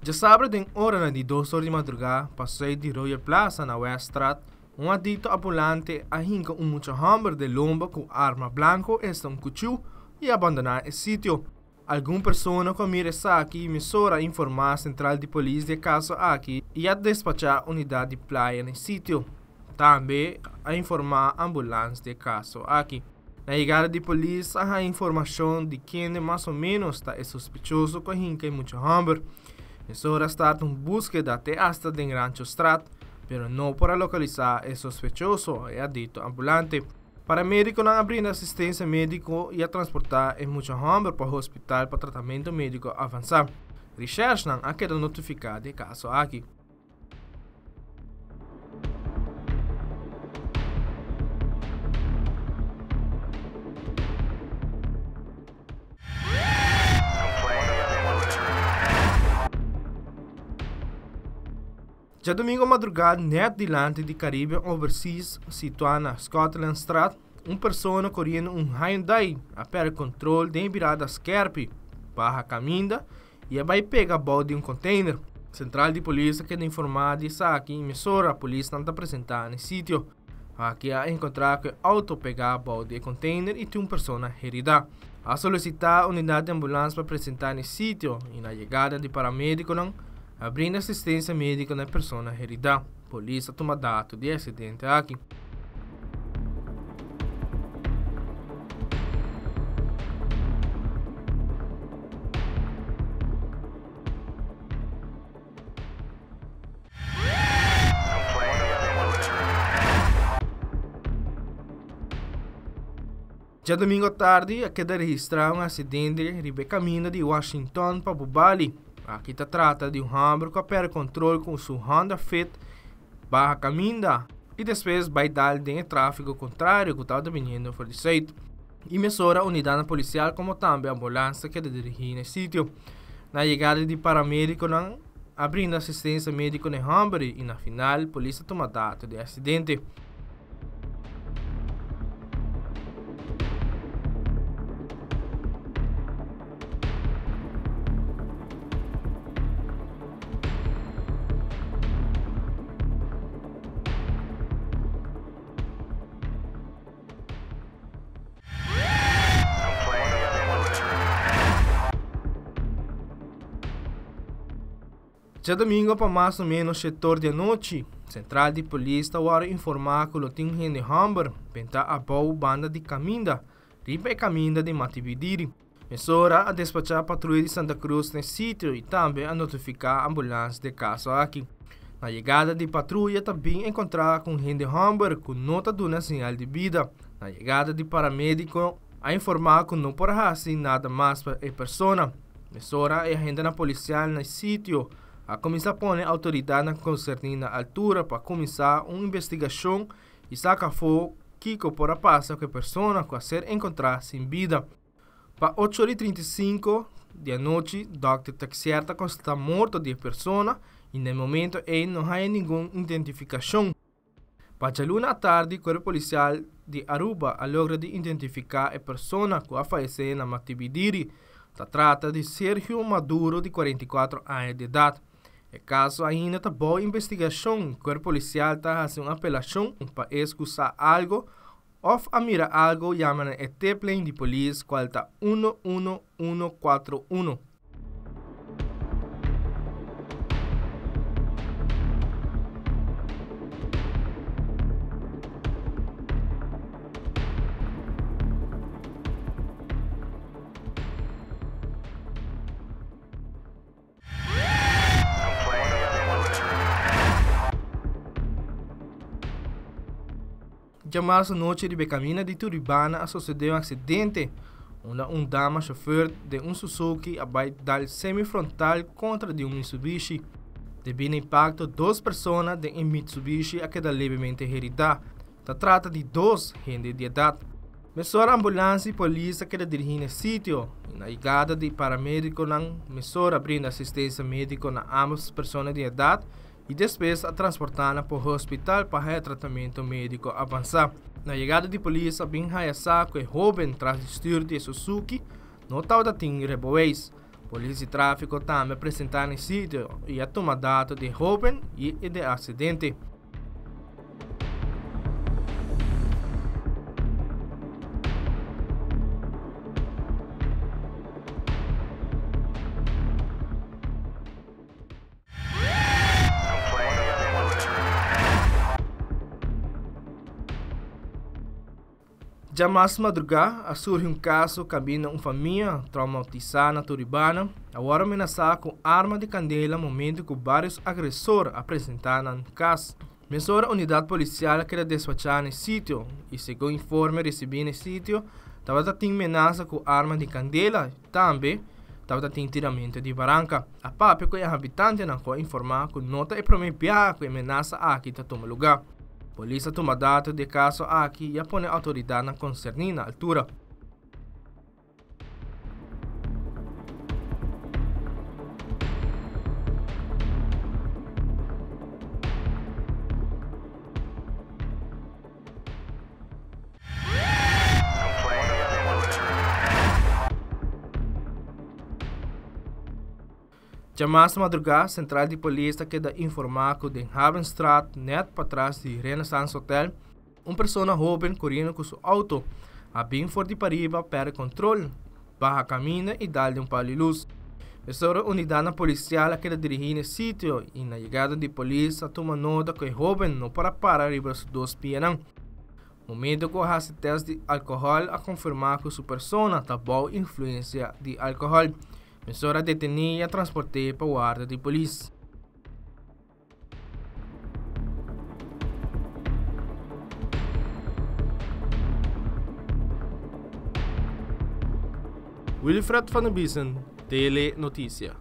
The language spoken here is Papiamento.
Djasabra den oranan di dos or di madrugá pa sùit di Royal Plaza na Weststraat, un adikto ambulante a hinka un mucha hòmber den lomba ku arma blanko esta un kuchú i a bandoná e sitio. Algun persona ku a mira esaki mesora a informá sentral di polis di e kaso aki i a despachá unidat di playa na e sitio. Tambe a informá ambulans di e kaso aki. Na yegada di polis a haña informashon di kende mas o ménos ta e sospechoso ku a hinka e mucha hòmber. Mesora a start un búskeda te asta den Ranchostraat, pero no por a lokalisá e sospechoso, e adikto ambulante. Paramédikonan a brinda asistensia médiko i a transportá e mucha hòmber pa hospital pa tratamentu médiko avansá. Rishèrsnan a keda notifiká di e kaso aki. Djadumingu madrugá nèt dilanti di Caribbean Overseas situá na Scotlandstraat, un persona koriendo un Hyundai a pèrdè kontrol den e birada skèrpi, baha kaminda i a bai pega bou di un container. Sentral di polis a keda informá di esaki i mesora polisnan ta presentá na e sitio. Aki a enkontrá ku e outo pegá bou di e container i tin un persona heridá. A solisitá unidat di ambulans pa presentá na e sitio i na yegada di paramedikonan a brinda asistensia mediko na e persona heridá. Polis a tuma dato di e aksidente aki. Djadomingo tardi a keda registrá un aksidente riba e kaminda di Washington pa Bubali. Aki ta trata di un hòmber ku a pèrdè kontrol ku su Honda Fit baha kaminda i despues bai dal den e tráfiko kontrario ku tabata biniendo for di sùit. I mesora unidatnan polisial komo tambe ambulans ta keda dirigí na e sitio. Na yegada di paramedikonan a brinda asistensia mediko na e hòmber i na final polis a tuma dato di e aksidente. Djadomingo pa mas o menos shetor di anochi, sentral di polis ta wòrdu informá ku lo tin un hende hòmber bentá abou banda di kaminda riba e kaminda di Matibidiri. Mesora a despachá patruya di Santa Cruz na e sitio i tambe a notifiká ambulans di e kaso aki. Na yegada di patruya ta bin enkontrá ku un hende hòmber ku no ta duna señal di bida. Na yegada di paramediko a informá ku no por hasi nada mas pa e persona. Mesora e agentenan polisial na e sitio a kuminsá pone outoridatnan konserní na altura pa kuminsá un investigashon i saka afó kiko por a pasa ku e persona ku a ser enkontrá sin bida. Pa ocho ora i 35 di anochi dòkter Taxier ta konstatá morto di e persona i na e momento ei no haña ningun identifikashon. Pa djaluna atardi Kuerpo Polisial di Aruba a logra di identifiká e persona ku a fayesé na Matibidiri. Ta trata di Sergio Maduro di 44 aña di edat. E kaso ainda ta bou investigashon. Kuerpo Polisial ta hasi un apelashon pa es ku sa algo òf a mira algo yama na e tiplijn di polis kual ta 11141. Djamarsa nochi riba e camina di Turibana a sosode un accidente unda un dama chofer den un Suzuki a bay dal semi frontal contra di un Mitsubishi. Debi na impacto dos persona den e Mitsubishi a keda levemente herida. Ta trata di dos hende di edat. Mesora ambulans i polis a keda dirigí na e sitio i na yegada di paramedikonan mesora a brinda asistensia mediko na ambos persona di edat i despues a transportá nan pa hospital pa haya tratamentu mediko avansá. Na yegada di polis a bin haya sa ku e hóben tras di stür di e Suzuki no tabata tin reboweis. Polis di tráfiko tambe a presentá na e sitio i a tuma dato di e hóben i e de aksidente. Djamas madrugá a surgi un kaso kaminda un famia traumatisá na Turibana a wòrdu menasá ku arma di kandela momentu ku vários agresor a presentá nan kas. Mesora unidat polisial a keda despachá na e sitio i segun informe risibí na e sitio tabata tin menasa ku arma di kandela tambe tabata tin tiramentu di baranka. A papia ku e habitantenan ku a informá ku no ta e promé biaha ku e menasa aki ta tuma lugá. Polis a tuma dato di e kaso aki i a pone outoridatnan konserní na altura. Djamas madrugá sentral di polis ta keda informá ku den Havenstraat nèt patras di Renaissance Hotel un persona hóben koriendo ku su outo a bin for di pariba pèrdè kontrol, baha kaminda i dal den un palo di lus. Mesora unidatnan polisial a keda dirigí na e sitio i na yegada di polis a tuma nota ku e hóben no por a para riba su dos pianan. Momento ku a hasi tèst di alkohòl a konfirmá ku su persona ta bou influensia di alkohòl. Mesora a detené i a transport'é pa warda di polis. Wilfred van der Biesen, Tele Noticia.